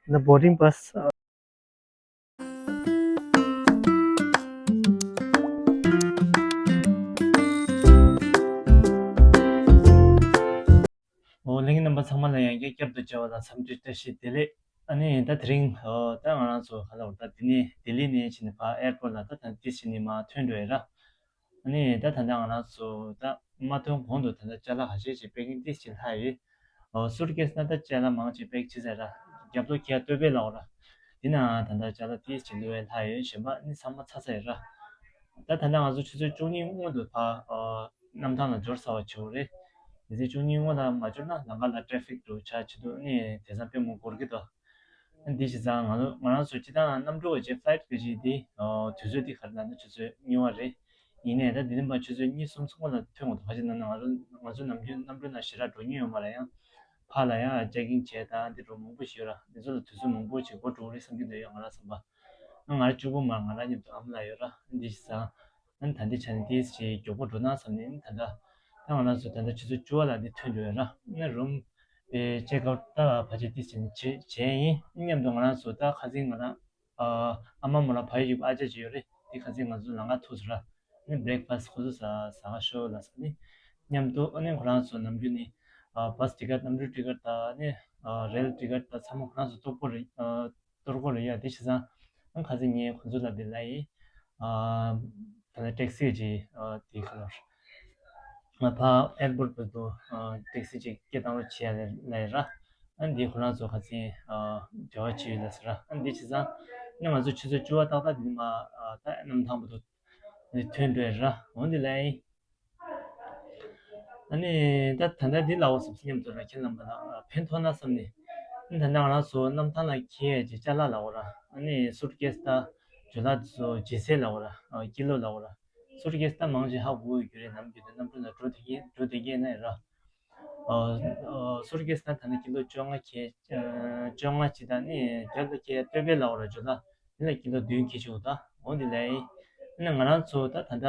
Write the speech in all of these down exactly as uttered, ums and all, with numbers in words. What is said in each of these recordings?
the boarding bus. ཨོ་ལྷན་རྒྱས་རྣམ་པ་ཚང་མ་ལ་ཡང་བསྐྱར་བསྐྱར་དུ་མཇལ་བ་ལ་འཚམས་འདྲི་བཀྲ་ཤིས་བདེ་ལེགས། ཨ་ནི་ད་དེ་རིང་ཨོ་ད་ང་རང་ཚོ་ག་ལ་བར་ད་འདི་ནས་ལྡི་ལི་ནས་ཕྱིན་ནས་ཕར་ཨེར་པོར་ལ་ད་ད་ཏིས་ཕྱིན་ནས་མར་ཐོན་འགྲོ་ཡ་ར། ཨ་ནི་ད་ད་ལྟ་ང་རང་ཚོ་ད་མ་ཐོན་གོང་དུ་ད་ལྟ་ཅ་ལག་ཁ་ཤས་ཅིག་པེ་ཀིང་ཏིས་ཅིག་ལྷག་ཡོད། ཨོ་སུཊ་ཀེས་ན་ད་ཅ་ལག་མང་ཅིག་པེག་བྱས་ཟེར་ར། རྒྱབ་ལོགས་ཁྱེར་སྟོད་པའི་ལ་འོ་ར། འདི་ན་ད་ལྟ་ཅ་ལག་ཏིས་ཅིག་བླུགས་ཡ་ལྷག་ཡོད། གཞན་པ་ནི་ཚང་མ་ཚར་ཚར་ཡོད་ར། ད་ད་ལྟ་ང་ཚོ་ཆུ་ཚོད་བཅུ་གཉིས་སྔོན་དུ་ཕར་ཨོ་གནམ་ཐང་ལ་འབྱོར་ཚར་བ་བྱེད་དགོས་རེད། དེ་ཚེ་བཅུ་གཉིས་སྔོན་ལ་མ་འབྱོར་ན་ལམ་ཁ་ལ་ཊེ་ཕིག་འགྲོ་ཆ་ཆེ་དུས་ནི་དེང་སང་དཔེ་མི་འགོར་གི་འདུག་འདི་བྱས་ཙང་ང་ཚོ་ང་རང་ཚོ་སྤྱིར་བཏང་གནམ་གྲུ་བ་ཅིག་ཕ་ལའི་ཊི་གི་ཅིག་འདི་ཨོ་དུས་ཚོད་འདི་ག་རེ་ལབ་ན་ཆུ་ཚོད་གཉིས་པ་རེད། ཡིན་ནའི་ད་འདི་ནས་མར་ཆུ་ཚོད་གཉིས་གསུམ་ཙམ་ལ་ཐོན་དགོས་འདུག་ཁ་ཅིག་ན་ང་ཚོ་ང་ཚོ་ནམ་རྒྱུན་གནམ་གྲུ་ནང་ཞེ་དྲག་འགྲོ་མྱོང་ཡོད་མ་རེད། ཡང་ཕར་ལ་ཡང་ཅེག་ཨིན་བྱས་དང་འདི་འགྲོ་མང་པོ་ཞིག་ཡོད་ར། འདི་ཚོ་ལ་དུས་ཚོད་མང་པོ་ཞིག་འགོར་འགྲོ་གི་རེད་བསམ་གྱི་འདུག་ཡ་ང་རང་བསམ་པ། ང་ང་རང་གཅིག་པོ་མ་ང་རང་མཉམ་དུ་ཨ་མ་ལགས་ཡོད་ར། འདི་བྱས་ཙང་ཨ་ནི་ད་འདི་ཆ་ནས་ཏིས་ཅིག་མགྱོགས་པོ་འགྲོ་ན་བསམ་ནས་ཨ་ནི་ད་ལྟ་ད་ང་རང་ཚོ་ད་ལྟ་ཆུ་ཚོད་བཅུ་པ་ལ་འདི་ཐོན་འགྲོ་ཡོད་ར། ཨ་ནི་རུམ་དེ་ཅེག་ཨའུཊ་ད་ཕལ་ཆེར་ཏིས་ཅིག་བྱས་བྱས་ཡིན། མཉམ་དུ་ང་རང་ཚོ་ད་ཁ་སང་ང་རང་ཨ་ཨ་མ་མོ་རང་ཕ་ཡུལ་གྱི་ཨ་ཅག་ཅིག་ཡོད་རེད། དེ་ཁ་སང་ང་ཚོ་ལམ་ཁ་ཐུག་སོང་ར། ཨ་ནི་བྷི་རེག་ཕ་སི་ཁོ་ཚོ་ཟ་ཟ་ག་ཤོག་ལབ་ཟེར་ནས་མཉམ་དུ་ཨ་ནི་ཁོ་རང་ཚོ་ནམ་རྒྱུན་ནི་ཨ་བྷ་སི་ཊི་ཀེཊ་གནམ་གྲུ་ཊི་ཀེཊ་དང་ཨ་ནི་ཨ་རེལ་ཊི་ཀེཊ་དང་ཚང་མ་ཁོ་རང་ཚོ་གཏོར་རྒྱུ་རེད། ཨ་གཏོར་རྒྱུ་རེད་ཡ། དེ་བྱས་ཙང་ཨ་ཁ་སང་ངས་ཁོ་ཚོ་ལ་དེ་ལབ་ཡིན། ཨ་ད་ལྟ་ཊེག་སི་ཅིག་ཨ་དེ་ག་ལ་ང་ཕར་ཨེར་པོར་བར་དུ་ཨ་ཊེག་སི་ཅིག་སྐད་བཏང་རོགས་བྱེད་ཡ་ལབ་ཡ་ར། ཨ་འདི་ཁོ་རང་ཚོ་ཁ་སང་ཨ་འབྲེལ་བ་བྱས་ཡོད་ལབ་ཟེར་ར། ཨ་འདི་བྱས་ཙང་ཨ་ང་ཚོ་ཆུ་ཚོད་བཅུ་པ་ཏག་ཏག་འདི་མར་ཨ་ད་གནམ་ཐང་བར་དུ་ཐོན་འགྲོ་ཡ་ར། འོ་འདི་ལབ་ཡིན། ཨ་ནི་ད་ད་ལྟ་འདི་ལབ་འོ་བསམ་སེམས་མཉམ་དུ་ར་ཁྱེད་རྣམ་པ་ལ་ཕན་ཐོགས་ན་བསམ་ནས། ཨ་ནི་ད་ལྟ་ང་རང་ཚོ་གནམ་ཐང་ལ་འཁྱེར་ཡས་ཀྱི་ཅ་ལག་ལབ་འོ་ར། ཨ་ནི་སུཊ་ཀེས་དང་ཇོ་ལགས་ཚོ་ཇེ་སི་ལབ་འོ་ར། ཨ་ཀི་ལོ་ལབ་འོ་ར། སུཊ་ཀེས་དང་མང་ཆེ་ཧ་གོ་ཡོད་རྒྱུ་རེད། ནམ་རྒྱུན་དུ་གནམ་གྲུ་ལ་འགྲོ་བསྡད་ཀྱི་འགྲོ་བསྡད་ཀྱི་ཡིན་ན་ར། ཨ་ཨ་སུཊ་ཀེས་དང་ད་ནི་ཀི་ལོ་བཅོ་ལྔ་འཁྱེར་ཨ་བཅོ་ལྔ་ཅིག་དང་ནི་རྒྱབ་ལ་འཁྱེར་སྟོད་པའི་ལབ་འོ་ར་ཇོ་ལགས། དེ་ལ་ཀི་ལོ་བདུན་འཁྱེར་བཅུག་ད་འོ་འདི་ལབ་ཡིན། ཨ་ནི་ང་རང་ཚོ་ད་ད་ལྟ་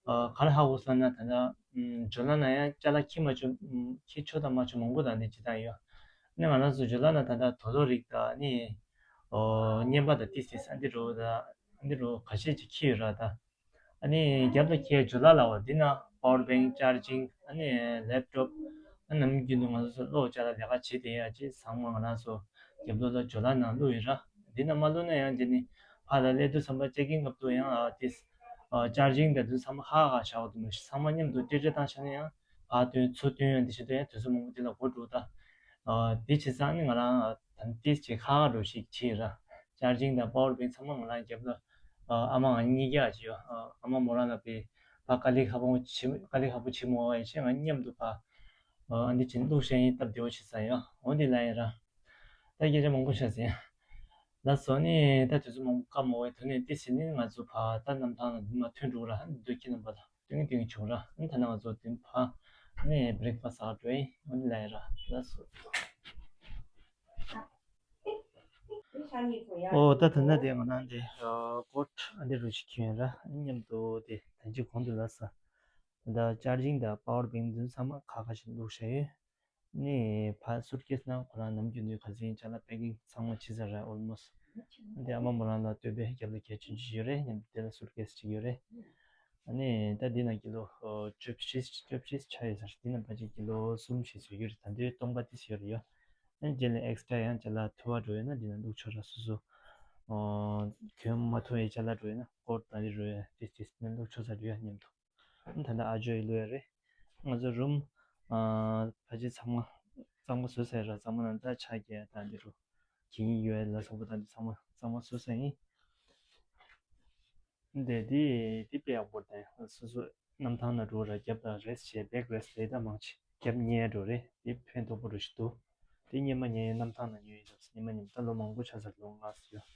ཨ་ག་རེ་ཧ་གོ་སོང་ན་ད་ལྟ་ཨམ་ཇོ་ལགས་ན་ཡང་ཅ་ལག་འཁྱེར་མ་བཅུག་ཨམ་འཁྱེར་ཆོག་དང་མ་བཅུག་མང་པོ་དང་ནི་ཇི་ལྟར་ཡོད། ཨ་ནི་ང་རང་ཚོ་ཇོ་ལགས་ན་ད་ལྟ་དོ་ལོ་རིགས་དང་ནི་ཨོ་བརྙན་པར་དང་ཏིས་ཏིས་ཨ་འདི་རུ་ད་ཨ་འདི་རུ་ཁ་ཤས་ཅིག་འཁྱེར་ཡོད་ར། ད་ཨ་ནི་རྒྱབ་ལ་འཁྱེར་ཇོ་ལགས་ལབ་འོ་འདི་ན་པ་ཝར་བེང་ཅར་ཇིང་ཨ་ནི་ལེབ་ཊོབ་ཨ་ནམ་རྒྱུན་དུ་ང་ཚོ་གློག་ཅ་ལག་ལས་ཀ་བྱེད་བསྡད་ཡ་ཅིག་ཚང་མ་ང་རང་ཚོ་རྒྱབ་ལོགས་ལ་ཇོ་ལགས་ནང་བླུགས་ཡོད་ར། འདི་ན་མ་བླུགས་ན་ཡང་འདི་ནི་ཕར་ལ་སླེབས་དུས་ཙམ་པ་ཅེག་ཨིན་སྐབས་དུ་ཡང་ཨ་ཏིས་ཨ་ཅར་ཇིང་དང་དུས་ཚང་མ་ཁ་ཁ་བཞག་པ་དུ་མ་ཚང་མ་མཉམ་དུ་སྤྲེལ་སྤྲེལ་བཏང་བཞག་ན་ཡང་ཕར་ཐོན་ཚུར་ཐོན་ཡང་འདི་བྱེད་དུས་ཡང་དུས་ཚོད་མང་པོ་འདི་ལ་འགོར་འགྲོ། ད་ཨ་འདི་བྱས་ཙང་ནི་ང་རང་ཨ་ད་ཏིས་ཅིག་ཁ་ཁ་འགྲོ་ཞིག་བྱས་ར། ཅར་ཇིང་དང་པ་ཝར་བེང་ཚང་མ་ང་རང་རྒྱབ་ལ་ཨ་ཨ་མ་ང་གཉིས་ཀ་ཅིག་ཡོད། ཨ་ཨ་མ་མོ་རང་ལ་པའི་ཕ་དཀའ་ལས་ཁག་པོ་བྱེད་དཀའ་ལས་ཁག་པོ་བྱེད་མོ་བ་ཡིན་ཕྱིན་ང་མཉམ་དུ་ཕར་ཨ་འདི་བྱེད་བླུགས་བཞག་ཡིན། སྟབས་བདེ་བོ་བྱས་ཙང་ཡོད། འོ་འདི་ལབ་ཡིན་ར། ད་སྐད་ཆ་མང་པོ་བཤད་ཟིན། ལགས་སོ་ནི་ད་དུས་ཚོད་མང་པོ་བཀག་མ་འོས་དོན་ནས་ཏིས་ནི་ང་ཚོ་ཕར་ད་གནམ་ཐང་ལ་འདི་མ་ཐོན་འགྲོ་ར། འདི་འདོད་ཁྱེད་རྣམ་པ་ལ་སྟོན་གྱི་སྟོན་གྱི་བྱུང་ར། ཨ་ནི་ད་ནང་ང་ཚོ་འདི་ཕར་ནས་བྷི་རེག་ཕ་སི་ཟ་འགྲོ་ཡིན། འོ་ནི་ལབ་ཡིན་ར། ལགས་སོ། ཨོ་ད་ད་ནང་དེ་ང་རང་དེ་ཀོཊ་ཨ་འདི་རུ་ཞིག་གྱོན་ར། ཨ་ནི་མཉམ་དུ་དེ་ད་ཅི་གོང་དུ་ལབ་ས། ད་ཅར་ཇིང་དང་པ་ཝར་བེང་འདི་ཚང་མ་ཁ་ཁ་ཞིག་བླུགས་བཞག་ཡོད། ནི་ཕ་སུཊ་ཀེས་ནང་ཁོ་རང་ནམ་རྒྱུན་དུ་ཁ་སང་ཅ་ལག་པེ་ཀིང་ཚང་མ་བྱས་ཚར་ར། ཨོལ་མོ་སི་ཊི། དེ་ཨ་མ་མོ་རང་ལ་སྟོད་པའི་རྒྱབ་ལ་གྱོན་ཆུང་ཆུང་ཡོད་རེད། མཉམ་དུ་དེ་ལ་སུཊ་ཀེས་གཅིག་ཡོད་རེད། ཨ་ནི་ད་འདི་ནང་ཀི་ལོ་བཅུ་བཞི་བཅུ་བཞི་ཆགས་ཡོད་ས་རེད། འདི་ནང་ཕལ་ཆེར་ཀི་ལོ་གསུམ་བཞི་ཙམ་ཡོད་རེད། ད་འདི་སྟོང་པ་ཏིས་ཡོད་རེད་ཡ། ཨ་ནི་རྗེས་ལ་ཨེག་སི་ཊ་ར་ཡང་ཅ་ལག་ཐུ་བ་འགྲོ་ཡོད་ན་འདི་ནང་བླུགས་ཆོག་ར། སོ་སོ་གྱོན་མ་ཐུབ་པའི་ཅ་ལག་འགྲོ་ཡོད་ན་ཀོཊ་ད་འདི་འགྲོ་ཡོད་ཏིས་ཏིས་ནས་བླུགས་ཆོག་ས་རེད་ཡ། མཉམ་དུ། ད་ལྟ་ཨ་ཇོ་ཡི་ལོ་ཡ་རེད། ང་ཚོ་རུམ་ཨ་ཕལ་ཆེར་ཚང་མ་གཙང་མ་བཟོས་ཚར་ར། གཙང་མ་ནང་ད་ཆ་རྒྱག་ད་འདི་རུ་གྱོན་ཡོད་ལ་སོགས་པ་ད་འདི་ཚང་མ་གཙང་མ་བཟོས་ཚར་ཡིན། འདི་འདི་འདི་དཔེ་ཡག་པོ་རེད། སོ་སོ་གནམ་ཐང་ནང་འགྲོ་ར་རྒྱབ་ལ་རེ་སི་ཊི་བྱས་བེག་རེ་སི་ཊི་ལས་ད་མང་ཆེ་རྒྱབ་ཉལ་འགྲོ་རེད། འདི་ཕན་ཐོགས་པོ་རུ་ཞིག་འདུག་འདི་སྔོན་མ་ངས་གནམ་ཐང་ནང་ཉོས་ཡིན་སྟབས་སྔོན་མ་ཉོས་ད་ལོ་མང་པོ་ཆགས་ཚར། ལོ་ལྔ་ཙམ་ཡོད།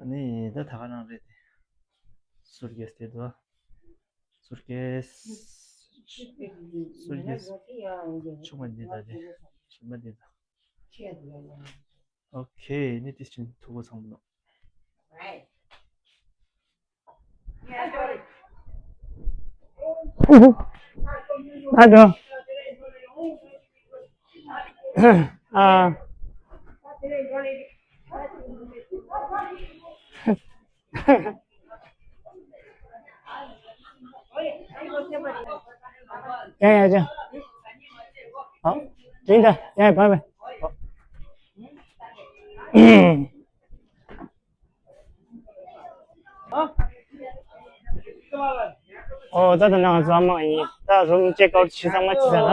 ཨ་ནི་ད་ད་ག་རང་རེད་དེ། སུཊ་ཀེས་དེ་འདུག་སུཊ་ཀེས། སུཊ་ཀེས། ཆུང་མ་འདི་དང་དེ། གཞན་པ་འདི་དང་། ཨོ་ཁེ། ནི་དེ་ཕྱིན་ཐུག་པ་ཚང་པོ་ནོ། ཨ་དོ། ཨ། ཡ་ཡ་ཅང་། ཨ། དྲིན་ད་ཡ་ཡ་བ་བ། ཨོ་ད་ད་ནང་ཚོ་ཨ་མ་ཡིན། ད་རུམ་ཅེག་ཨའུཊ་བྱས་ཚང་མ་བྱས་ཚར་ལ།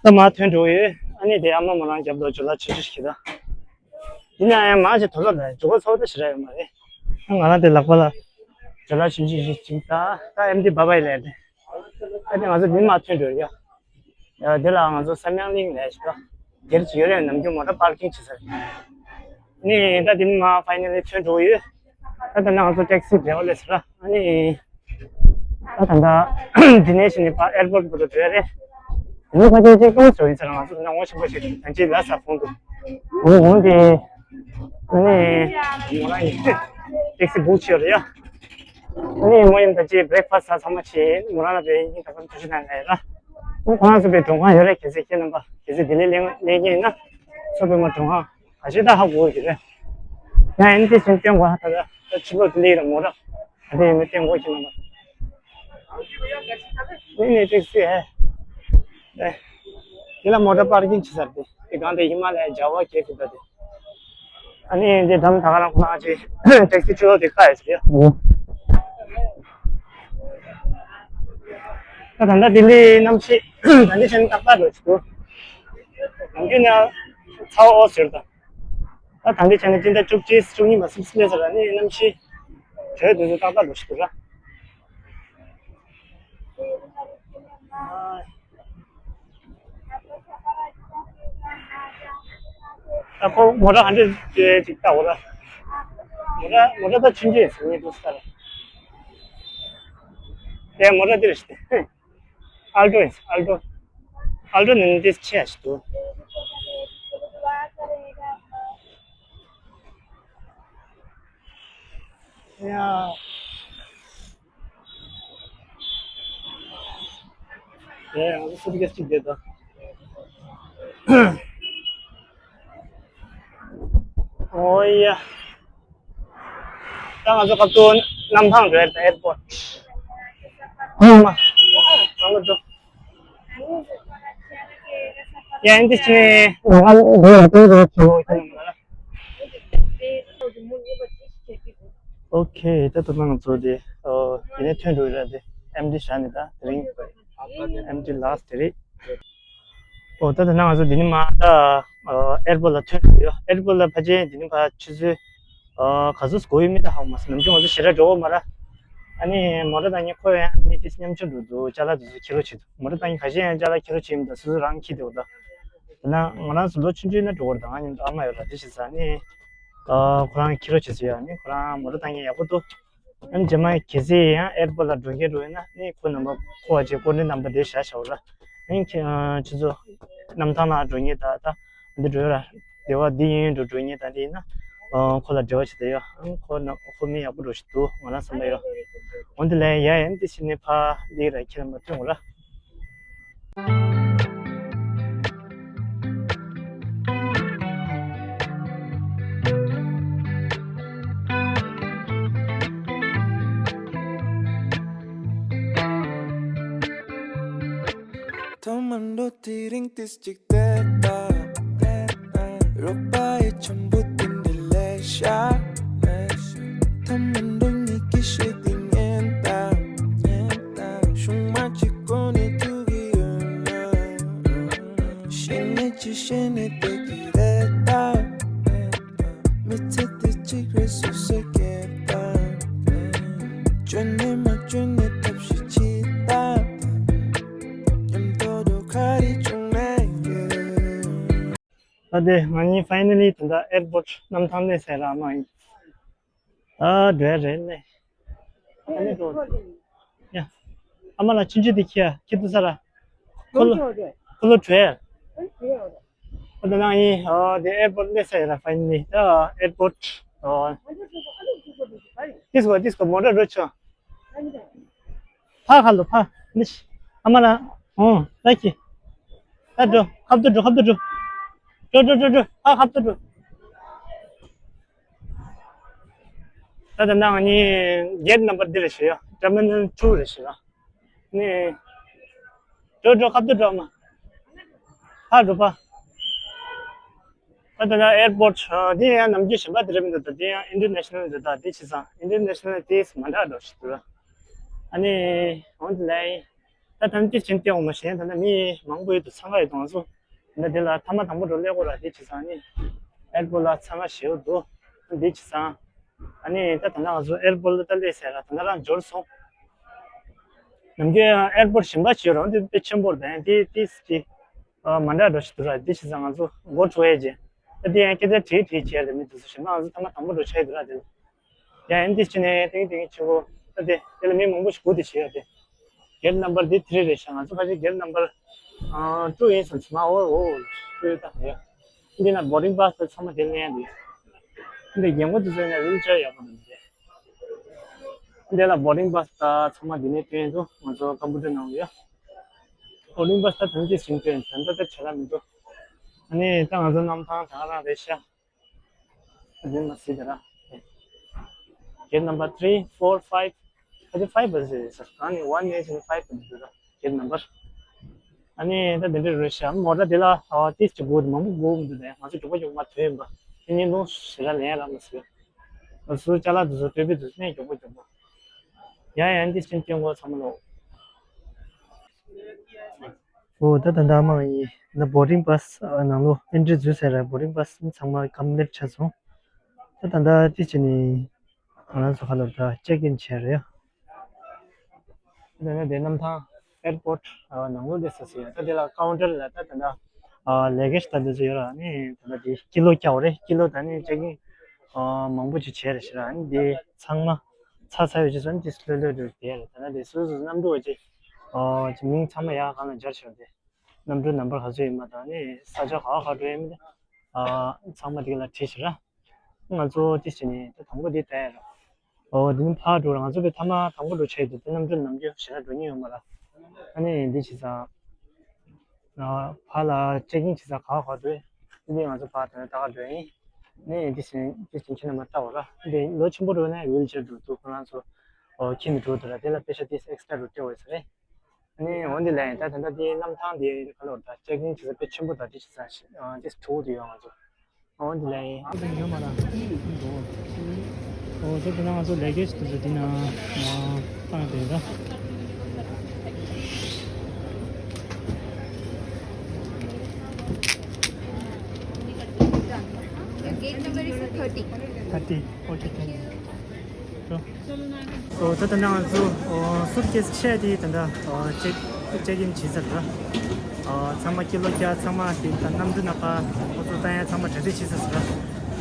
ད་མར་ཐོན་འགྲོ་ཡོད། ཨ་ནི་དེ་ཨ་མ་མོ་རང་རྒྱབ་ལོགས་ཇོ་ལ་ཆུང་ཆུང་ཞིག་གི་ད། ཡིན་ན་ཡང་མ་ཅིག་དོ་ལོ་ལ་ཇོ་གོ་ཚོགས་ད་ཞེ་དྲག་ཡོད་མ་རེད། ང་རང་དེ་ལག་པ་ལ་ཇོ་ལ་ཆུང་ཆུང་ཞིག་ཅིག་ད་ད་ཨེམ་ཌི་བ་བའི་ལས་དེ། ཨ་ནི་ང་ཚོ་འདི་མར་ཐོན་འགྲོ་ཡ། ཡ་འདི་ལ་ང་ཚོ་བསམ་ཡང་གླིང་ལས་ཞིག་ད། དེར་ཅིག་ཡོད་རེད། ནམ་རྒྱུན་མོ་ཊ་པར་ཀིང་བྱེད་ས་རེད། ནི་ད་འདི་མར་ཕའི་ནལ་ལི་ཐོན་འགྲོ་ཡོད། ད་ད་ང་ཚོ་ཊེག་སི་བྲེལ་བ་ལས་སོ་ར། ཨ་ནི། ད་ད་ད་འདི་ནས་ཕྱིན་ནས་ཕར་ཨེར་པོར་བར་དུ་འགྲོ་ཡ་རེད། འདི་ནི་ཕ་གིར་ཅིག་ཀུང་སི་འགྲོ་ཡིན་ཟེར། ང་ཚོ་ནང་ངོ་ཤེས་པ་ཞིག་ད་ཅིག་ལ་ས་ཕོང་དུ། འོང་འོང་དེ། ཨ་ནི། མོ་རང་ཡིན། ཊེག་སི་བུག་བྱས་ཡོད་རེད་ཡ། ཨ་ནི་མོ་ཡིན་ད་ཅིག་བྷི་རེག་ཕ་སི་ཟ་ཚང་མ་བྱས། མོ་རང་ལ་བས་ཡིན་ད་ཕར་ཐུགས་རྗེ་གནང་ཡ་ར། ཁོ་རང་ཚོ་བའི་མགྲོན་ཁང་ཡོད་རེད། གལ་སྲིད་ཁྱེད་རྣམ་པ་གལ་སྲིད་ལྡི་ལི་སླེབས་སླེབས་མཁན་ཡིན་ན། ཚོ་བའི་མ་མགྲོན་ཁང་ག་ཞིག་ད་ཧ་གོ་གི་རེད། ཡང་ཨེམ་ཊི་ཅན་སྟོན་དགོས་ཧ། ད་ད་ད་ཕྱི་ལོགས་ལྡི་ལི་ལ་མོ་ར་ཨ་དེ་ཡིན་མི་སྟོན་དགོས་ཁྱེད་རྣམ་པ། ནི་ནི་ཊེག་སི་ཧེ། ཨེ། དེ་ལ་མོ་ཊ་པར་ཀིང་བྱེད་ས་རེད། དེ་གང་དེ་ཧི་མ་ལ་ཡའི་ཇ་ཝ་ཁེ་ཕི་ད་དེ། ཨ་ནི་འདི་འགྲམ་ད་ག་རང་ཁོ་ན་ཅི་ཊེག་སི་ཆུ་ལོག་དེ་ཀ་ཡོད་ཟེར་ཡ། ཨོ། ད་ད་ལྟ་ལྡི་ལིའི་གནམ་གཤིས་ད་འདི་བྱས་ན་ཏག་ཏག་འགྲོ་ཆུག་འདུག་ནམ་རྒྱུན་ན་ཚ་བ་ཨོ་ཟེར་ད། ད་ད་འདི་བྱས་ན་སྤྱི་ཟླ་བཅུ་གཅིག་བཅུ་གཉིས་པ་སིབ་སི་ལེ་ཟེར་ཨ་ནི་གནམ་གཤིས་དྲོད་དུས་ཚོད་ཏག་ཏག་འགྲོ་ཆུག་འདུག་ར། ད་ཁོ་མོ་ཊ་ཧན་ཌེ་ཌི་ཅིག་ལྟ་འོ་ད། མོ་ཊ་མོ་ཊ་ད་ཆུང་ཆུང་ཟེར་ངེས་འདུག་ས་རེད། དེ་མོ་ཊ་འདི་རེད་ཤི་སྟེ། ཨལ་ཊོ་ཡིན། ཨལ་ཊོ། ཨལ་ཊོ་ནི་འདི་ཆེ་ཞིག་འདུག་ཡ། ཡ་ཡ། ང་ཚོ་སུ་ཊི་ཀེ་སི་གཅིག་བསྡད་དང་། ཨོ་ཡ། ད་ང་ཚོ་སྐབས་ཐོག་གནམ་ཐང་འགྲོ་ཡ་རེད། ཨེར་པོར་ཊི། ཨོ་མ། ང་ཚོ་འགྲོ། ཡ་ཨིན་དི་ཆི་ནས་ང་ཚོ་འགྲོ་ཡ་ཏོ་རོ་ཆོ་ཁྱེད་ནང་ལ། ཨོ་ཁེ། ད་ལྟ་ང་ཚོ་དེ་ཨོ་དེ་ནས་ཐོན་འགྲོ་ཡ་རེད། དེ་ཨེམ་ཊི་བཞག་ནས་ད་དེ་རིང་ཨེམ་ཊི་ལ་སི་ཊི་དེ་རེད། ཨོ་ད་ད་ནང་ང་ཚོ་འདི་ནས་མར་ད་ཨེར་པོར་ཊི་ལ་ཐོན་འགྲོ་ཡོད། ཨེར་པོར་ཊི་ལ་ཕལ་ཆེར་འདི་ནས་ཕར་ཆུ་ཚོད་ཨ་ག་ཚོད་འགོར་ཡོད་མེད་ད་ཧ་གོ་མ་སོང་། ནམ་རྒྱུན་ང་ཚོ་ཞེ་དྲག་འགྲོ་གི་མ་རེད། ཨ་ནི་མོ་ཊ་བཏང་མཁན་ཁོ་ཡང་མི་དེ་མཉམ་ཆུང་འགྲོ་འདུག་ཅ་ལག་དེ་ཚོ་འཁྱེར་རོགས་བྱེད་འདུག་མོ་ཊ་བཏང་མཁན་ཁ་ཤས་ཡང་ཅ་ལག་འཁྱེར་རོགས་བྱེད་མི་འདུག་སོ་སོ་རང་འཁྱེར་འདུག་ད་ད་ནང་ང་རང་ཚོ་ལོ་ཆུང་ཆུང་ན་འགྲོ་གི་རེད། ད་ང་མཉམ་དུ་ཨ་མ་ཡོད་ར། དེ་བྱས་ཙང་ནི་ཨ་ཁོ་རང་འཁྱེར་རོགས་བྱེད་ས་ཡོད། ཨ་ནི་ཁོ་རང་མོ་ཊ་བཏང་མཁན་ཡག་པོ་འདུག་ཨ་ནི་རྗེས་མ་གལ་སྲིད་ཡང་ཨེར་པོར་ཊི་ལ་འགྲོ་མཁན་འགྲོ་ཡོད་ན་ནི་ཁོ་ནམ་བར་ཁོ་བ་ཅིག་སྐུ་མགྲོན་རྣམ་པ་དེ་བཞག་བཞག་ར། ཨ་ནི་ཁྱེད་ཁྱེད་ཚོ་གནམ་ཐང་ལ་འགྲོ་མཁན་ད་ད་འདི་འགྲོ་ཡོད་ར། སྡེ་བ་འདི་ཡིན་འགྲོ་འགྲོ་མཁན་ད་འདི་ཡིན་ན་ཨ་ཁོ་ལ་འབྲེལ་བ་བྱེད་དེ་ཡོད། ཨ་ནི་ཁོ་ན་ཁོ་མི་ཡག་པོ་འགྲོ་ཞིག་འདུག་ང་རང་བསམ་པ་ཡོད། འོན་ཏེ་ལས་ཡ་ཡན་དེ་ཕྱིན་ནས་ཕ་འདི་ར་ཁྱེད་ར་མ་ཐོན་འོ་ར། ཐོག་མར་འགྲོ་དེ་རིང་ཏིས་གཅིག་བལྟས་ད། རོགས་པ་ཡི་འཆམ་པོ་དེ་འདྲ་ལས་ཤ། ཐ་མ་འགྲོ་ཉིད་ཀྱི་ཤེས་དེ་ཉན་ད། ཤུང་མ་གཅིག་གོ་ནས་ཐུག་གི་ཡོད་ན། ཤེས་ནས་ཅི་ཤེས་ནས་བསྡད་ཀྱི་རེད་ད། མི་ཚེ་འདི་གཅིག་རེད་སུ་ཟེར་སྐད་པ། བཅོས་ནས་མ་བཅོས་ནས་ཐབས་ཤེས་བྱེད་ད། མཉམ་དུ་འགྲོ་ག་རེ་བྱུང་ན་ཡོད། ད་དེ་ང་གཉིས་ཕའི་ནལ་ལི་ད་ལྟ་ཨེར་པོར་ཊི་གནམ་ཐང་སླེབས་ཚར་ར། ཨ་མ་ཡིན། ཨ་འགྲོ་ཡ་རེད་ལེ། ཨ་ནི་འགྲོ། ཡ། ཨ་མ་ལགས་ཆུང་ཆུང་དེ་ཁྱེར་ཁྱེར་ཐུབ་ས་ར། ཁོ་ལོ་ཁོ་ལོ་བྲོས་ཡ། ཨ་ད་ནང་ཡིན། ཨ་དེ་ཨེར་པོར་ཊི་སླེབས་ཚར་ཡ་ར། ཕའི་ནལ་ལི་ད་ཨེར་པོར་ཊི། ཨ་ཏིས་ཀོ་ཏིས་ཀོ་མོ་ཊ་འགྲོ་ཆོག་ཕ་ཁ་ལོ་ཕ་ནི་ཤི། ཨ་མ་ལགས། ཨོ་ལགས་ཀྱི། ད་འགྲོ། ཁབ་ཏུ་འགྲོ། ཁབ་ཏུ་འགྲོ། འགྲོ་འགྲོ་འགྲོ་འགྲོ། ཕར་ཁ་ཐུག་འགྲོ། ད་ད་ནང་ནི་gate number འདི་རེད་ཤག་ཡ། terminal two རེད་ཤག་ཡ། ནི། འགྲོ་འགྲོ། ཁ་ཐུག་འགྲོ་མ། ཕར་འགྲོ་ཕར། ད་ད་ན་airport འདི་ཡང་ནམ་རྒྱུན་གཞན་པ་དེ་རེད་མི་འདུག་ད་འདི་ཡང་international འདུག་ད་འདི་བྱས་ཙང་international དེ་མ་འདྲ་འགྲོ་ཞིག་འདུག་ཨ་ནི་འོན་ཏེ་ལའི། ད་ད་ནི་དེ་ཕྱིན་ཏེ་འོང་མ་ཤེས་ད་ད་མི་མང་པོ་ཡོད་འདུག་འཚང་ཁ་ཡོད་འདུག་ང་ཚོ། ད་དེ་ལ་ཐ་མ་དང་པོ་འགྲོ་སླེབས་དགོས་ར་དེ་བྱས་ཙང་ནི། airport ལ་འཚང་ཁ་ཞེ་པོ་འདུག་འདི་བྱས་ཙང་། ཨ་ནི་ད་ད་ན་ང་ཚོ་airport ལ་ད་སླེབས་ཟེར་ར་ད་ན་རང་འབྱོར་སོང་། ནམ་རྒྱུན་airport གཞན་པ་ཞིག་ཡོད་ར་འོན་ཏེ་དཔེ་ཆེན་པོ་རེད་ད་ཡང་དེ་དེ་སི་ཏི། མ་འདྲ་འགྲོ་ཞིག་འདུག་ར་དེ་བྱས་ཙང་ང་ཚོ་འགོ་འཕྲོ་ཡས་རྗེས། ད་དེ་ཡང་སྐད་ཆ་དྲིས་དྲིས་བྱས་རེད་མི་འདུག་ཟེར་ཞེ་ན་ང་ཚོ་ཐ་མ་དང་པོ་འགྲོ་ཆ་ཡི་འདུག་ར་དེ། ཡང་ཨེམ་ཏི་ཅི་ནས་ཏིང་ཏིང་ཆུ་བོ་ད་དེ་དེ་ལ་མི་མང་པོ་ཞིག་སྒུག་དེ་བྱེད་ཡོད་དེ། gate number འདི་ཐི་རི་རེད་ཤག་ང་ཚོ་ཕལ་ཆེར་gate number two ཡིན་བསམ་སོང་། ཨོ་ཨོ་two ཡོད་ད་ཡ། འདི་ན་boarding pass དང་ཚང་མ་དེ་ལེན་ཡ་འདུག་འདི་རྒན་གོག་དེ་ཚོ་ཡིན་ན་wheelchair ཡག་པོ་འདུག་འདི་ལ་boarding pass དང་ཚང་མ་འདི་ནས་སྟོན་འདུག་ང་ཚོ་ཀམ་པུ་ཊར་ནང་ལ་ཡ། boarding pass དང་དོན་གྱིས་ཟིན་སྟོན་དོན་དག་དེ་བྱེད་ལ་མི་འདུག་ཨ་ནི་ད་ང་ཚོ་གནམ་ཐང་ད་ག་རང་རེད་ཤག་འདི་མ་སྲིད་དེ་ར། gate number three, four, five. ཨ་ཅེ་five བ་ཟེར་ཟེར། ཨ་ནི་one ནས་བྱས་ནས་five བ་འདི་ར། gate number. ཨ་ནི་ད་འདི་འདྲ་རེད་ཤག་མོ་ཊ་འདི་ལ་ཨ་ཏིས་ཅིག་སྒུག་མང་པོ་སྒུག་མི་འདུག་ད་ང་ཚོ་མགྱོགས་པོ་མགྱོགས་པོ་མར་ཐོན་ཡིན་པ། དེ་ཉིན་ལུང་ཞེ་དྲག་ལེན་ཡ་རག་མ་སོང་། ང་ཚོ་ཅ་ལག་འདི་ཚོ་སྟོད་པའི་འདི་ཚོ་ནས་མགྱོགས་པོ་མགྱོགས་པོ། ཡང་ཡང་ཏིས་ཅིག་སྐྱོན་འགོག་ཚང་མ་ལོག་ཨོ་ད་ད་ལྟ་མ་ཡིན་ན་boarding pass ནང་ལོ་entry འཛུལ་ཟེར་ར་boarding pass ཚང་མ་complete ཆགས་སོང་། ད་ད་ལྟ་ཅི་བྱས་ནས་ང་རང་ཚོ་ཁ་ལོ་ད་check in བྱས་རེད། ད་ད་དེ་གནམ་ཐང་airport ནང་ལོ་དེ་ས་སི་ཡ་ད་དེ་ལ་counter ལ་ད་ད་ད་luggage ད་འདི་ཚོ་ཡོད་ར་ནི་ད་ད་དེ་ཀི་ལོ་རྒྱག་རེད། ཀི་ལོ་ད་ནི་check in མང་པོ་ཅིག་བྱས་རེད་ཤི་ར་ནི་དེ་ཚང་མ། ཚ་ཚ་ཡོད་ཅེས་སོ་ནི་ཏིས་ལྷོད་ལྷོད་འགྲོ་དེ་རེད། ད་ནི་དེ་སོ་སོ་གནམ་གྲུ་བ་ཅེ། ཨོ་ཅེ་མིང་ཚང་མ་ཡག་གང་ལ་སྦྱར་ཤོར་ཏེ། གནམ་གྲུ་ནམ་བར་ག་ཚོད་ཡིན་མ་དང་ནི་ས་ཆ་ག་བ་ག་འགྲོ་ཡིན་མི་དེ། ཨ་ཚང་མ་དེ་ལ་བྲིས་ཤི་ར། ང་ཚོ་ཏིས་བྱས་ནས་ད་དང་པོ་དེ་ད་ཡ་ར། ཨོ་དེ་ནི་ཕར་འགྲོ་ར་ང་ཚོ་དེ་ཐ་མ་དང་པོ་འགྲོ་ཆེ་དུ་དེ་གནམ་གྲུ་ནམ་རྒྱུན་ཞེ་དྲག་འགྲོ་ཉེན་ཡོད་མ་ར། ཨ་ནི་འདི་བྱས་ཙང་། ཕར་ལ་check in བྱེད་ས་ག་བ་ག་འདུག་དེ་ནས་ང་ཚོ་ཕར་དེ་ནས་ལྟ་ག་འགྲོ་ཡིན། ནས་དེ་བཞིན་དེ་བཞིན་ཁྱེད་རྣམ་པ་ལྟ་བ་ར། འདི་ལོ་ཆེན་པོ་འགྲོ་ན་wheelchair འགྲོ་འདུག་ཁོ་རང་ཚོ་ཨོ་ཁྱིམ་ནས་འགྲོ་འདུག་ར། དེ་ལ་པེ་ཤ་ཏིས་extra འགྲོ་སྤྲད་འོས་ས་རེད། ནས་འོན་ཏེ་ལན་ད་ད་ལྟ་དེ་གནམ་ཐང་དེ་ག་ལོར་ད་check in བྱེད་ས་དཔེ་ཆེན་པོ་དང་དེ་བྱེད་ས་ཏིས་དྲུག་དེ་ཡོད་ང་ཚོ། འོ་འདི་ལ་ཡིན། ཨ་ཙི་ཡོད་མ་ར། འོ་ད་དེ་ན་ང་ཚོ་luggage དེ་ཚོ་འདི་ན་བཏང་བསྡད་ར། Gate number is thirty. Thirty. Okay, thank you. ཨོ་ད་ད་ང་ཚོ་ཨོ་suitcase ཆེ་དེ་ད་ད་ཨོ་check check in བྱས་ཚར་ར། ཨོ་ཚང་མ་ཀི་ལོ་བརྒྱ་ཚང་མ་དེ་ད་གནམ་གྲུ་ནང་ཁ་ཨོ་ཚོ་ད་ཡང་ཚང་མ་གྲ་སྒྲིག་བྱས་ཚར་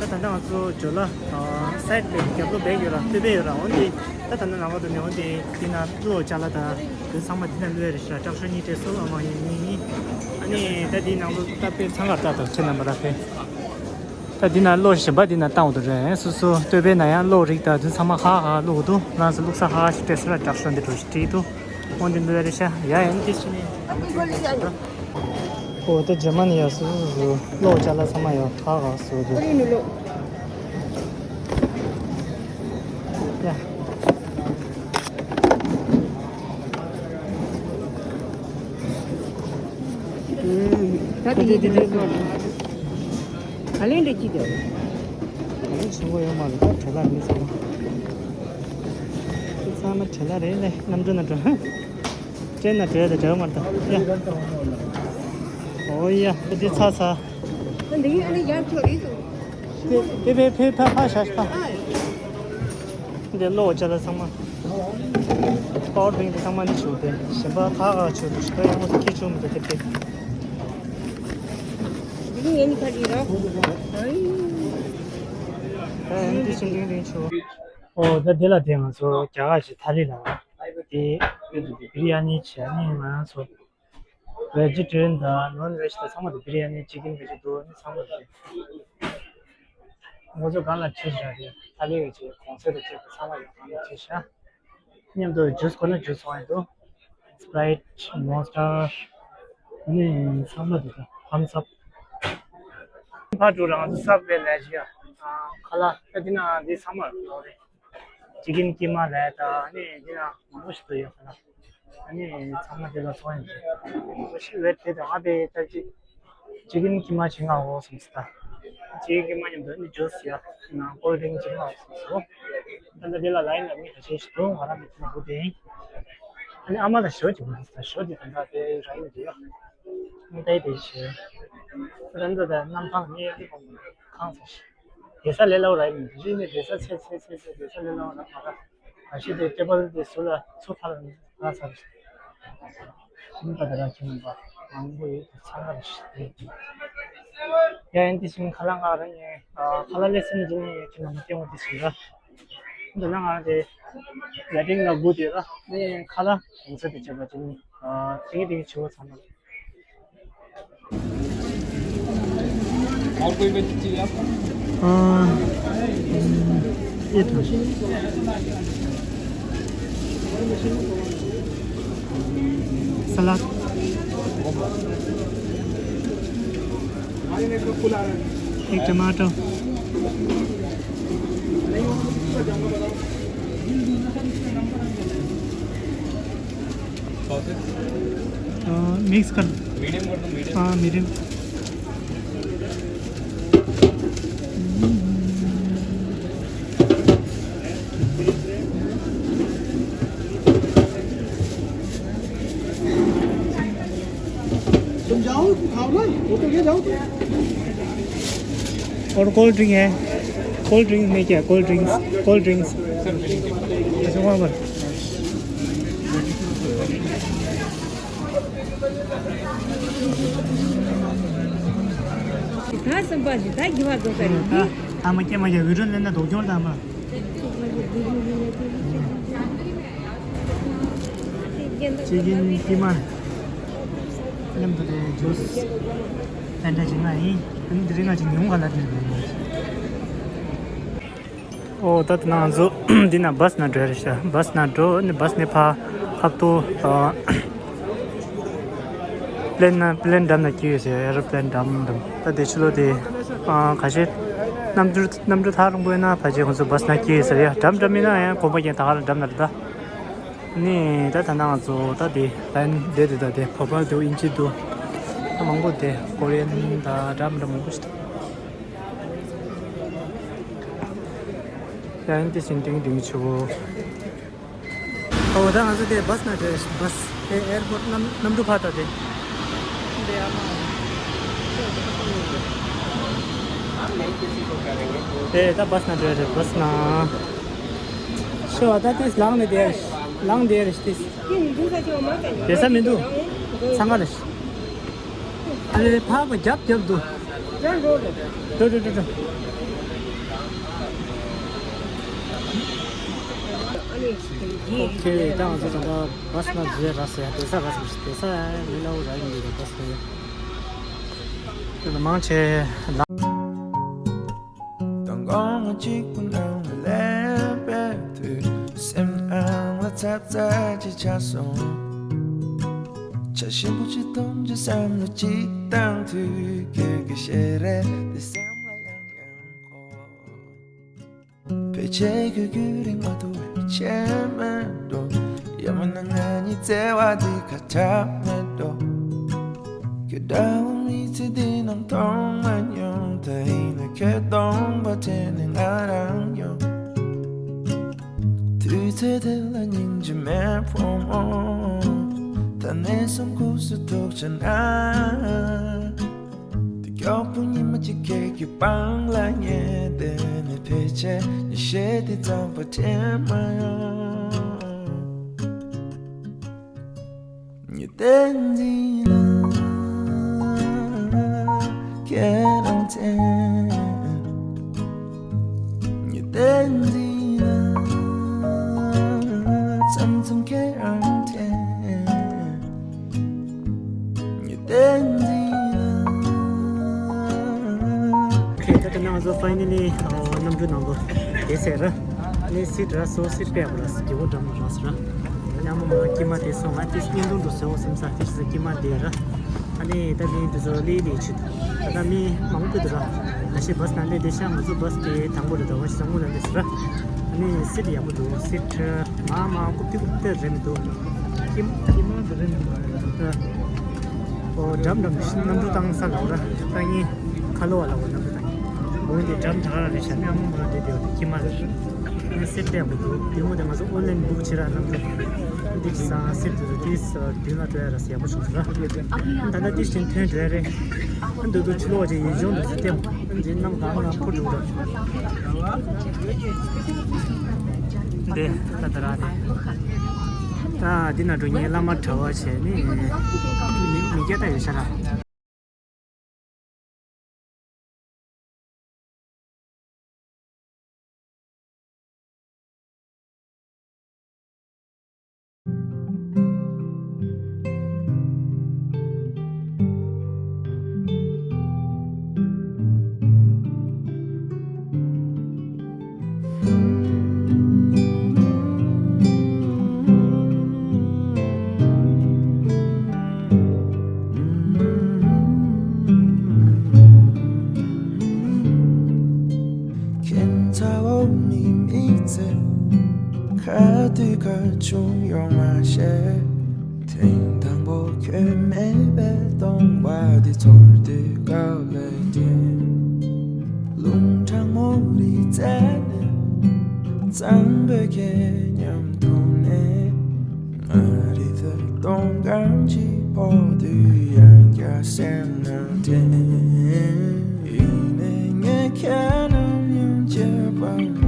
ར། ད་ད་ང་ཚོ་ཇོ་ལ་ཨོ་side bag རྒྱབ་ལོགས་bag ཡོད་ར་སྟོད་པས་ཡོད་ར། འོན་ཏེ་ད་ད་ནང་ལོགས་དུ་ནས་འོན་ཏེ་དེ་ན་གློག་ཅ་ལག་དང་དེ་ཚང་མ་དེ་ན་བླུགས་ཡ་རེད་ཤག་སྐྲག་ཤོས་གཉིས་སྤྲད་སོང་ཨ་མ་ཡིན་གཉིས་གཉིས། ཨ་ནི་ད་དེའི་ནང་ལོགས་ད་དཔེ་ཚང་ག་ལྟ་དང་ཁྱེད་རྣམ་པ་ལ་ཕེབས། ད་འདི་ན་གློག་གཞན་པ་འདི་ན་བཏང་འོ་དོ་རེད། སོ་སོ་སྟོད་པའི་ན་ཡང་གློག་རིགས་དང་འདི་ཚང་མ་ཧ་ཧ་བླུག་འོ་དོ། རང་ཚོ་བླུག་ས་ཧ་ཧ་ཞིག་སྤྲད་ས་ལ་དྲག་ཤོས་འདི་འགྲོ་ཞིག་བྲིས་འདུག་འོ་འདི་འདི་རེད་ཤག་ཡ་ཡ་འདི་ཕྱི་ནས། འོ་ད་ཇར་མ་ནི་ཡ་སོ་སོ་སོ་གློག་ཅ་ལག་ཚང་མ་ཡ་ཧ་ཧ་བཟོ་འོ་དོ། ཡ། ད་དེ་ཡིན་དེ་ལས་ག་ལེན་འདྲ་ཅི་དེ། ག་ལེན་ཆེན་པོ་ཡོད་མ་རེད་ད་བྲེལ་ལ་མི་ཚང་མ། ཁྱེད་ཚང་མ་བྲེལ་ལ་རེད་ལས་གནམ་གྲུ་ན་འགྲོ། ཅན་ན་བྲེལ་ད་བྲེལ་མ་རེད་ད་ཡ། ཨོ་ཡ་དེ་ཚ་ཚ། འདི་ཡིན་ཨ་ནི་ཡར་ཐོན་རེད་སོ། དེ་དེ་བས་ཕེ་ཕ་ཕ་ཤ་ཤ་ཕ། འདི་གློག་ཅ་ལག་ཚང་མ། power bank དེ་ཚང་མ་འདི་བྱུང་སྟེ་གཞན་པ་ཁ་ཁ་བྱུང་འདུག་ད་ཡང་མོ་ཁྱེད་བྱུང་མི་འདུག་དེ་དེ། འདི་ངའི་ནི་ཁ་ཅིག་ར། ད་ཡང་འདི་ཤིང་རིང་རིང་བྱུང་། ཨོ་ད་འདི་ལ་དེ་ང་ཚོ་རྒྱ་གར་ཞིག་ཐ་ལི་ལ་དེ་ཡོད་འདུག་དེ་བི་རི་ཡ་ནི་བྱས་ནི་ང་རང་ཚོ། vegetarian དང་non veg དང་ཚང་མ་དང་biryani chicken veg དུ་ནི་ཚང་མ་དང་། ང་ཚོ་གང་ལ་ཁྲིད་བཞག་རེད་ཐ་ལི་ཡོད་ཅེས་གོང་ཚད་དང་བཅས་པ་ཚང་མ་ཡོད་གང་ལ་ཁྲིད་བཞག་མཉམ་དུ་juice དགོས་ན་juice འོང་ཡོད་དོ། Sprite, Monster ནི་ཚང་མ་དང་thumbs up། ཕར་འགྲོ་རང་ཚོ་གསར་པའི་ལས་བྱེད་ཡ། ཁ་ལག་ད་འདི་ན་འདི་ཚང་མ་རོགས་རེད། ཅི་ཀིན་ཀི་མ་ལས་ད་ནི་འདི་ན་མང་པོ་ཞིག་ཏུ་ཡོད་ཁ་ལག་ཨ་ནི་ཚང་མ་དེ་ལ་ཚོང་ཡིན་གྱི། ཤི་བེད་དེ་དང་ཨ་བེ་ལྟར་གྱི་ཅི་ཀིན་ཀི་མ་ཅི་ང་འོ་སོང་སི་ད། ཅི་ཀིན་ཀི་མ་མཉམ་དུ་ནི་ཇུས་ཡ་ང་ཀོལ་ཌིང་ཅི་ང་འོ་སོང་སོ། ད་ལྟ་དེ་ལ་ལ་ཡིན་ལ་མི་ཁ་ཤས་ཤིག་འདུག་ང་རང་མི་ཐུབ་ན་འདུག་དེ་ཡིན། ཨ་ནི་ཨ་མ་ལ་ཞོ་ཅིག་མ་ད་ཞོ་དེ་ད་ད་དེ་ར་ཡིན་དེ་ཡ། ཨ་ད་དེ་ཞེ། ད་ད་ད་གནམ་ཐང་ངའི་ཨ་ནི་གོང་གང་ཚ་ཞིག་བསྡད་ས་ལས་སླ་བོ་ར་ཡིན་མི་འདུག་རི་ནས་བསྡད་ས་ཚད་ཚད་ཚད་ཚད་བསྡད་ས་ལས་སླ་བོ་ར་མ་ར། ད་ཤི་དེ་ཊེ་བལ་དེ་ཟུར་ལ་ཚུར་ཕར་ལ་ཚར། ཁྱིམ་པ་དེ་རང་ཁྱིམ་པ་མང་པོ་ཡོད་དེ་ཚང་མ་རེད་ཤི་དེ། ཡ་ཡིན་དེ་བཞིན་ཁ་ལག་ང་རང་ངས་ཁ་ལག་ལས་སེམས་ཀྱི་ནས་ཁྱིམ་ལ་མ་སྟོན་པ་དེ་བཞིན་ར། འདི་ལ་ང་རང་དེ་ལ་ཏིང་ལ་སྒུག་དེ་ར་ནས་ཁ་ལག་གོང་ཚད་དེ་བྱེད་པ་དེ་ནི་དེང་དེང་ཆེ་བོ་ཚང་མ་རེད། और कोई बच्ची चाहिए आपको? हाँ, ये था। सलाद। एक टमाटर। मिक्स कर। मीडियम कर दो, मीडियम। हाँ, मीडियम। तुम जाओ, खाओ ना, वो तो ले जाओ तुम। और कोल्ड ड्रिंक है? कोल्ड ड्रिंक में क्या? Cold drinks, cold drinks. ऐसे वहाँ पर। ད་སེམས་པ་ཞིག་ད་དགེ་བ་འདུག་ས་རེད། ཨ་མ་སྐྱེ་མ་རྒྱ་བི་རོ་ལེན་ན་དོག་སྐྱོར་དང་མ། ཅི་གིན་ཀི་མ། མཉམ་དུ་དེ་ཇུས་ཕན་ཏྲ་ཅིག་ང་ཡིན། ཨ་ནི་དེ་རིང་ང་ཅིག་ཉུང་ག་ལ་དེ་རེད། ཨོ་ད་དེ་ན་ང་ཚོ་འདི་ན་བཱས་ན་འགྲོ་རེད་ཤག་བཱས་ན་འགྲོ་ནི་བཱས་ནི་ཕ་ཧབ་ཏོ་པི་ལེན་ན་པི་ལེན་འགྲམ་ན་སྐྱེས་ཡོད་ཟེར། ཨེ་རོ་པི་ལེན་འགྲམ་འགྲམ། ད་དེ་ཕྱི་ལོ་དེ་ཁ་ཤས་གནམ་གྲུ་གནམ་གྲུ་ཐག་རིང་པོ་ཡིན་ན་ཕལ་ཆེར་ཁོང་ཚོ་བཱས་ན་སྐྱེས་ཡོད་ཟེར་ཡ། འགྲམ་འགྲམ་ཡིན་ན་ཡང་གོམ་པ་རྒྱག་ད་ག་ལ་འགྲམ་ན་རེད་ད། ནི་ད་ད་ནང་ཚོ་ད་དེ་ལན་དེ་དེ་ད་དེ་བོ་པལ་འདུག་ཨིན་ཇི་འདུག་ད་མང་པོ་དེ་ཀོ་རི་ཡན་ད་འདྲ་མི་འདྲ་མང་པོ་ཞིག་འདུག་ཡང་དེ་བཞིན་ཏིང་ཏིང་ཆུ་བོ། ཨོ་ད་ང་ཚོ་དེ་བཱས་ན་འགྲོ་བཱས་དེ་ཨེར་པོར་ཊི་གནམ་གནམ་གྲུ་ཕར་ད་དེ། དེ་ད་བཱས་ན་འགྲོ་རེད་བཱས་ན། ཤོ་ད་དེ་ལངས་ནས་དེ་ལངས་དེ་རེད་དེ། དེ་ས་མི་འདུག་ཚང་ག་རེད། ཨ་རེ་ཕག་པ་རྒྱབ་རྒྱབ་འདུག་འགྲོ་འགྲོ་འགྲོ་འགྲོ། ཨོ་ཁེ། ད་ང་ཚོ་ད་ལྟ་བཱས་ན་འཛུལ་ར་ཟེར་ཡ། དེ་ས་ར་ཟེར་དེ་ས་མི་ལ་འུ་ར་ཡིན་འདུག་བཱས་དེ། དེ་ལ་མང་ཆེ་ལ། དང་དགོང་མོ་གཅིག་པུ་ནང་ལ་སླེབས་པའི་དུས། སེམས་ནང་ལ་ཚ་ཚ་ཅིག་ཆགས་སོང་། ཇ་ཞིམ་པོ་ཅིག་འཐུང་རྒྱུ་བསམ་བློ་ཅིག་བཏང་དུས། ཁྱོད་ཀྱི་ཞལ་རས་དེ་སེམས་ལ་ཡང་ཡང་འཁོར། ཕལ་ཆེར་ཁྱོད་ཁྱོད་རིང་མ་ཐུང་བའི་ཆེ་མེད་འགྲོ། ཡང་མིན་ན་ང་གཉིས་བརྩེ་བ་འདི་ཁ་ཆག་མེད་འགྲོ། ཁྱོད་འདྲ་བོ་མི་ཚེ་འདི་ནང་མཐོང་མ་མྱོང་། ད་ཡིན་ན་ཁྱོད་སྟོང་པ་དྲན་ནས་ང་རང་ཡོང་། དུས་ཚོད་དེ་ལ་སྙིང་རྗེ་མེད་ཕོ་མོ། ད་ནས་བཟུང་ཁུག་སུ་ཐུག་ཆ་ན། དེ་མགྱོགས་པོ་ཉི་མ་གཅིག་ཁྱེད་ཀྱི་པང་ལ་ཉལ་བསྡད་ནས། ཕལ་ཆེར་ཉི་ཤེལ་དེ་གཙང་པོ་དྲན་མ་ཡོང་། ཉི་ཟླ་འདི་ལ་ཁྱེད་རང་དྲན། ཉི་ཟླ་འདི་ལ་མཚམས་མཚམས་ཁྱེད་རང་དྲན། ཉི་ཟླ་འདི་ལ། ཨོ་ཁེ། ད་ལྟ་ང་ཚོ་ཕའི་ནལ་ལི་གནམ་གྲུ་ནང་དུ་བསྡད་ཚར་ར། ནི་སིཊ་ར་སོ་སིཊ་པད་པ་ར་སི་རྒྱལ་པོ་འགྲམ་ར་སི་ར། མཉམ་མོ་མ་སྐྱིད་མ་དེ་སོང་ང་ཏིས་བརྙན་ཐུང་དུ་བཟོ་བསམ་ས་ཏིས་སྐྱིད་མ་དེ་ར། ཨ་ནི་ད་དེ་དུས་ཚོད་ལི་ལི་ཆུ། ད་ལྟ་མི་མང་པོ་འདུག་ར། ད་ཤི་བྷ་སི་ནང་སླེབས་བསྡད་ཤག་ང་ཚོ་བྷ་སི་དེ་དང་པོ་རེད། ད་བ་ཤི་ས་སྔོན་ལ་སླེབས་སོང་ར། ཨ་ནི་སིཊ་ཡག་པོ་འདུག་སིཊ་མ་མ་རྐུབ་སྟེགས་རྐུབ་སྟེགས་རེད་མི་འདུག་ཀྱི་ཀྱི་མ་འདི་རེད་མི་འདུག་ཨོ་འགྲམ་འགྲམ་གནམ་གྲུ་བཏང་ས་ལ་ར། ཏང་ཡིན་ཁ་ལོ་བ་ལ་འོ་གནམ་གྲུ་བཏང་ཡིན། འོ་འདི་འགྲམ་དྲག་ར་རེད་ཤག་ནི་ཨ་མ་མོ་ར་འདི་དེ་འོ་དེ་ཀྱི་མ་རེད། ཨ་ནི་སིཊ་ཡག་པོ་འདུག་དེ་སྔོན་དེ་ང་ཚོ་ཨོན་ལན་བུག་བྱས་ར་གནམ་གྲུ། འདི་ཀྱི་སང་སིཊ་དེ་ཚོ་དེ་དུས་ལ་འགྲོ་ཡ་ར་ཡག་པོ་བྱུང་སོང་ར། ད་ལྟ་དེ་བཞིན་ཐོན་འགྲོ་ཡ་རེད། ཨ་འདུག་འདུག་ཕྱི་ལོགས་ཀྱི་ཡུལ་ལྗོངས་འདུག་སྟེ་འདི་གནམ་གང་ལ་འཕུར་འགྲོ་ར། འདི་ད་ད་ར་དེ་ད་འདི་ན་འགྲོ་ངའི་བླ་མ་གྲྭ་བ་བྱས་ནི་མི་སྐད་ད་ཡོད་ཤག་ར། ཁྱེད་ཚ་བོ་མི་མི་ཚེ་ཁ་དུས་ཁ་ཆུང་ཡོང་མ་ཤེས། ཐེངས་དང་པོ་ཁྱོད་མེད་པའི་སྟོང་པ་འདི་ཚོར་དུས་དགའ་བ་ལས་ཀྱང་། རླུང་གྲང་མོ་རི་རྩེ་ནས་གཙང་པོའི་ཁྱེད་མཉམ་འཐུང་ནས། ང་རི་ཐོག་སྟོང་གང་ཅི་ཕོག་དུས་ཡང་བསྐྱར་སེམས་ནང་དྲན། ཡིན་ནའི་ངས་ཁྱེད་ནམ་ཡང་བརྗེད་པ་མེད།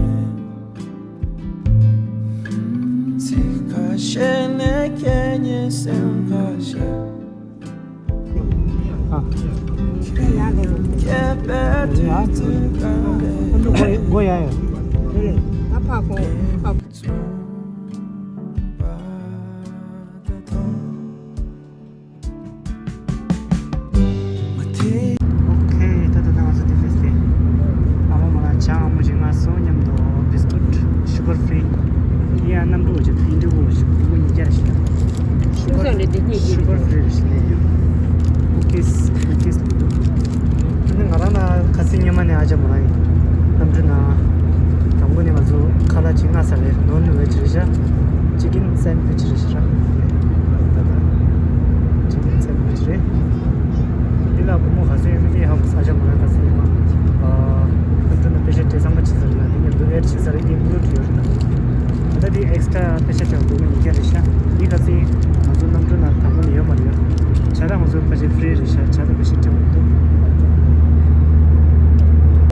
ཚིག་ཁ་ཤས་ནས་ཁྱེད་ཉིད་སེམས་ཁ་ཤས། ཨ། ཁྱེད་པའི་དུས་ཚོད་གང་རེད། སྒོ་ཡ་ཡ། ད་ཕ་གོ་ཕ། ཨོ་ཁེ། ད་ལྟ་ང་ཚོ་དེ་ལས་ཏེ། ཨ་མ་མ་ལ་ཇ་ཨ་མོ་ཅིག་མངགས་སོང་། མཉམ་དུ་བི་སི་ཀུཊ་ཤུ་གར་ཕི་རི། ཡ་གནམ་གྲུ་བ་ཅིག་ཨིན་ཌི་གོ་བ་ཅིག་ཨ་མོ་ཉིས་བརྒྱ་ཞིག་ཤུ་གར་ཕི་རི་རེད་ཤི་ནས་ཡོད། ཀུ་ཀིས་ཀུ་ཀིས་ལ་འདུག་ཨ་ནི་ང་རང་ལ་ཁ་སང་ཉི་མ་ནས་ཨ་ཅག་མོ་རང་ཡིན། གནམ་གྲུ་ནང་དང་པོ་ནས་ང་ཚོ་ཁ་ལག་ཅིག་མངགས་ཚར་རེད། ནོན་ཝེ་ཇི་རེད་ཤག་ཅི་ཀིན་སན་ཝི་ཆི་རེད་ཤག་ཅི་ཀིན་སན་ཝི་ཆི་རེད། འདི་ལ་སྒོར་མོ་ག་ཚོད་ཡོད་མེད་དེ་ཧ་གོ་ས་ཨ་ཅག་མོ་རང་ཁ་སང་ཉི་མ་ཨ་གནམ་གྲུ་ནང་པེ་ཤ་སྤྲད་ཚང་མ་བྱས་ཚར་རེད་ལ། འདི་ནས་བུ་ཨེ་ཌི་བྱས་ཚར་རེད། འདི་ཨིན་ཀླུ་ཌི་ཡོད་རེད་ད། ད་ལྟ་འདི་ཨེག་སི་ཊ་ར་པེ་ཤ་སྤྲད་པ་སྒོར་མོ་ཉིས་བརྒྱ་རེད་ཤག་འདི་ཁ་སང་ང་ཚོ་གནམ་གྲུ་ནང་དང་པོ་ནས་ཡོད་མ་རེད། ཇ་ད་ང་ཚོ་ཕལ་ཆེར་ཕི་རི་རེད་ཤག་ཇ་ད་ཕལ་ཆེར་སྤྲད་མ་འདུག་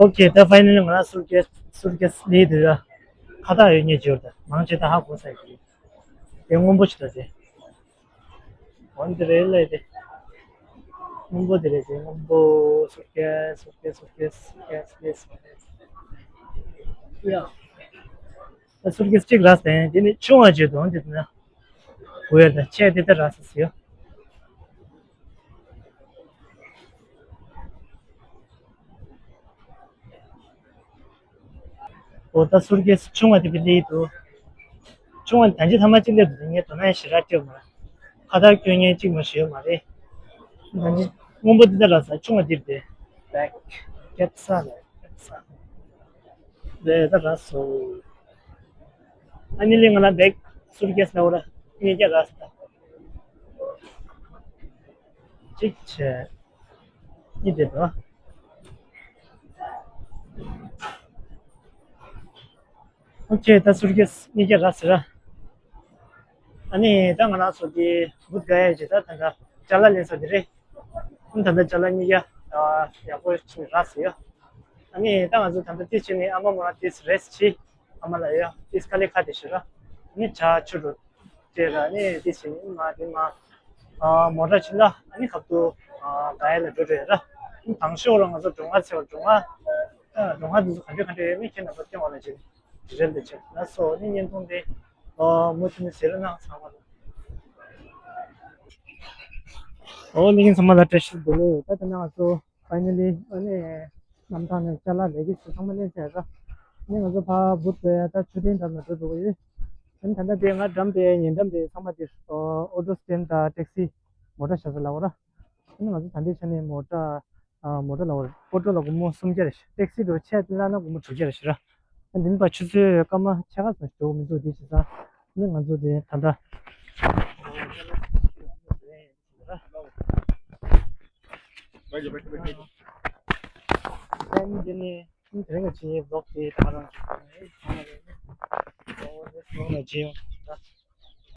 ཨོ་ཁེ། ད་ཕའི་ནལ་ལི་ང་རང་སུཊ་ཀེ་སི་སུཊ་ཀེ་སི་ལས་དུས་ར་ཁ་བཏགས་ཡོད་ཉེ་འབྱོར་ད་མང་ཆེ་ད་ཧ་གོ་ས་ཡོད་རེད། དེ་སྔོན་པོ་ཞིག་ད་དེ། འོན་ཏེ་རེད་ལས་དེ། སྔོན་པོ་དེ་རེད་དེ་སྔོན་པོ་སུཊ་ཀེ་སི་སུཊ་ཀེ་སི་སུཊ་ཀེ་སི་སུཊ་ཀེ་སི་སུཊ་ཀེ་སི་ཡ། ད་སུཊ་ཀེ་སི་གཅིག་རག་སྟེ་དེ་ནི་ཆུང་བ་བརྗོད་དོན་དེ་ན། གུ་ཡར་དང་ཆེ་དེ་ལྟར་རག་སྲིད་ཡོད། འོ་ད་སུཊ་ཀེ་སི་ཆུང་བ་དེ་བི་ལི་དུ། ཆུང་བ་ད་ཅི་ཐ་མ་ཅི་སླེབས་འདུག་ངས་དོ་སྣང་ཞེ་དྲག་སྤྲད་མ་རེད། ཁ་བཏགས་སྐྱོན་ངན་གཅིག་མ་ཞིག་ཡོད་མ་རེད། ད་ཅི་སྔོན་པོ་འདི་ལྟར་རག་ས་ཆུང་བ་འདིར་བསྡད། བེག་ཀེབ་ས་ལ་ཀེབ་ས། རེད་ད་རག་སོང་། ཨ་ནི་ལས་ང་ལ་བེག་སུཊ་ཀེ་སི་ལ་འོ་ར་ཉིས་བརྒྱ་རག་སོང་ད། གཅིག་བྱས། གཉིས་བསྡད་འདུག་ཨོ་ཁེ། ད་སུཊ་ཀེ་སི་ཉིས་བརྒྱ་རག་ཟེར་ར། ཨ་ནི་ད་ང་རང་ཚོ་དེ་བུད་ག་ཡ་ཅེ་ད་ད་ལྟ་ཅ་ལག་ལེན་ས་དེ་རེད། ཨ་ནི་ད་ལྟ་ཅ་ལག་ཉིས་བརྒྱ་ཡག་པོ་ཞིག་རག་ཟེར་ཡ། ཨ་ནི་ད་ང་ཚོ་ད་ལྟ་དེ་བྱས་ནས་ཨ་མ་མོ་རང་དེ་རེ་སི་ཊི་བྱས། ཨ་མ་ལ་ཡ་དེ་དཀའ་ལས་ཁག་དེ་ཞིག་ར། ཨ་ནི་ཇ་ཆུ་འགྲོ། དེ་ར་ནི་དེ་བྱས་ནས་མ་དེ་མ། ཨ་མོ་ཊ་ཕྱིན་ལ་ཨ་ནི་ཁབ་ཏུ་ཨ་ག་ཡ་ལ་འགྲོ་འགྲོ་ཡ་ར། དང་ཤོག་ར་ང་ཚོ་འགྲོ་ང་ཚེ་བ་འགྲོ་ང་། ཨ་འགྲོ་ང་དེ་ཚོ་ག་འདྲ་ག་འདྲ་ཡོད་མེད་ཁྱེད་རྣམ་པ་སྟོན་བ་ལ་བྱེད་རེད་འདི་བྱེད་ལ་སོ་ནི་བརྙན་ཐུང་དེ་ཨ་མུ་མཐུད་ནས་གཟིགས་རོགས་གནང་ཚང་མ་ལ། ཨོ་ལྷན་རྒྱས་ཚང་མ་ལ་བཀྲ་ཤིས་བདེ་ལེགས། ད་ལྟ་ང་ཚོ་ཕའི་ནལ་ལི་ཨ་ནི་གནམ་ཐང་ནས་ཅ་ལག་ལས་ཀྱི་ཚོ་ཚང་མ་ལེན་ཚར་ར། ཨ་ནི་ང་ཚོ་ཕར་བུད་པའི་ད་མཆོད་རྟེན་འགྲམ་ལ་འགྲོ་འགྲོ་གི་ཡོད། ཨ་ནི་ད་ལྟ་དེ་ང་འགྲམ་དེ་ཉེ་འགྲམ་དེ་ཚང་མ་དེ་ཨོ་ཊོ་སི་ཊེན་དང་ཊེག་སི་མོ་ཊ་བཞག་ས་ལ་འོ་ར། ཨ་ནི་ང་ཚོ་ད་ལྟའི་ཆ་ནས་མོ་ཊ་ ཨ་མོ་ཊ་ལ་བར་སྤོ་ཊོ་ལ་སྒོར་མོ་སུམ་བརྒྱ་རེད། ཊེག་སི་འགྲོ་ཆས་དེ་བླངས་ན་སྒོར་མོ་དྲུག་བརྒྱ་རེད་ཤག་ར། ཨ་འདི་ནི་པ་ཆུ་ཚོད་སྐར་མ་ཕྱེད་ཀ་ཙམ་ཞིག་འགྲོ་མི་འདུག་དེ་བྱས་ཙང་ནི་ང་ཚོ་དེ་ད་ལྟ་ཨ་ནི་འདི་ནི་དེ་རིང་གི་ཆེད་ལོག་དེ་ད་ག་རང་ཞིག་ལོག་ན་བྱེད་ཡོང་།